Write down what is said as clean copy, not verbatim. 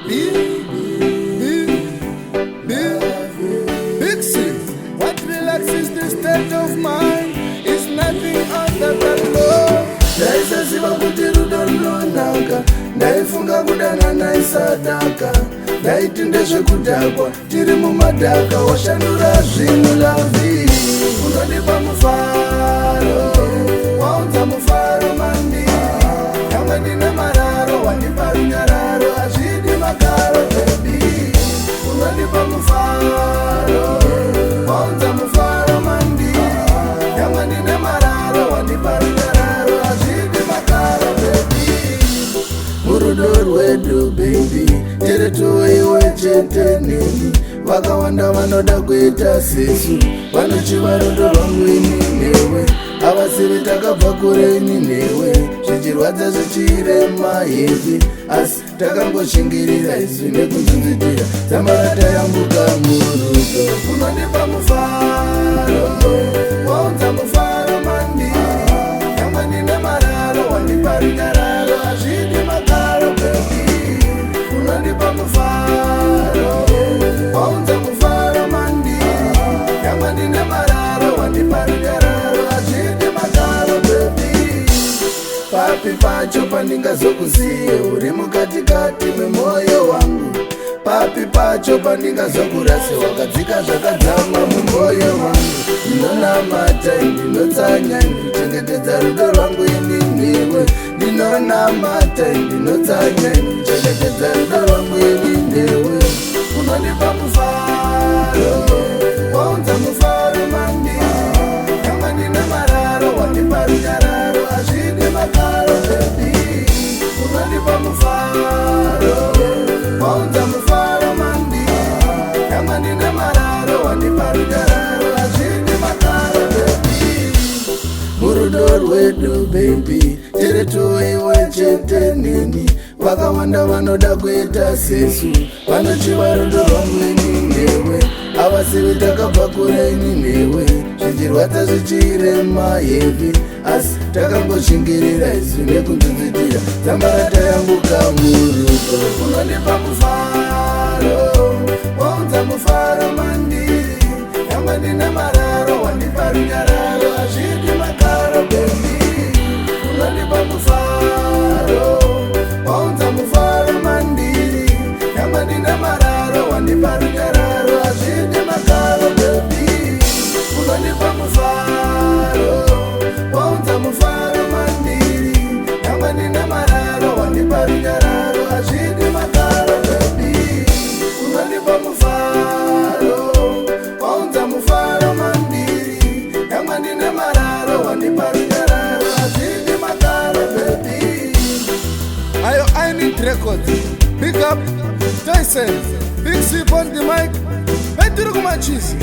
B B B Big C. What relaxes the state of mind is nothing other than love. Ndaisaziva kuti rudo runonaka. Ndaifunga kudana naisadaka. Ndaiti ndezvekudhakwa, tiri mumadhaka. Washandura zvinhu, lovey. Unondipa mufaro, waunza mufaro mandiri. Nyangwe ndine mararo, wandipa runyararo. Hazvidi makaro, baby. Unondipa mufaro, waunza mufaro mandiri. Nyangwe ndine mararo, wandipa runyararo. Hazvidi makaro, baby. Murudo rwedu, baby, tiri tuiwe chete neni. Vakawanda vanoda kuita sesu, vanochiva rudo rwangu ini newe. Havasivi takabva kure ini newe, zvichirwadza, zvichirema heavy, asi takangoshingirira izvi nekunzunzitira dzamara tayambuka murudo. Unondipa mufaro, waunza mufaro mandiri. Nyangwe ndine mararo, wandipa runyararo. Hazvidi makaro, baby. Unondipa mufaro, waunza mufaro mandiri. Nyangwe ndine mararo, wandipa runyararo. Hazvidi makaro, baby. Papi pacho pandingazokusiye? Uri mukatikati memwoyo wangu. Papi pacho pandingazokurase? Wakadzika zvakadzama mumwoyo wangu. Ndinonamata, ndinotsanya, ndichengetedza rudo rwangu ini newe. Ndinonamata, ndinotsanya, ndichengetedza rudo rwangu ini newe. Unondipa mufaro, waunza mufaro mandiri. Nyangwe ndine mararo, wandipa runyararo. Hazvidi makaro, baby. Unondipa mufaro, waunza mufaro mandiri. Nyangwe ndine mararo, wandipa runyararo. Hazvidi makaro, baby. Murudo rwedu, baby, tiri tuiwe chete neni. Vakawanda vanoda kuita sesu, vanochiva rudo rwangu ini newe. Havasivi takabva kure ini newe, zvichirwadza, zvichirema heavy, asi takangoshingirira izvi nekunzunzitira dzamara tayambuka murudo. Unondipa mufaro, waunza mufaro mandiri. Nyangwe ndine mararo, wandipa runyararo. Hazvidi makaro, baby. Unondipa mufaro, waunza mufaro mandiri. Nyangwe ndine mararo, wandipa runyararo. Hazvidi makaro, baby. Unondipa mufaro, waunza mufaro mandiri. Nyangwe ndine mararo, wandipa runyararo. Hazvidi makaro, baby. Unondipa mufaro, waunza mufaro mandiri. Nyangwe ndine mararo, wandipa runyararo. Hazvidi makaro, baby. Ayo, I need records. Big up Tyson. Big C on the mic. Petiri kumachisi.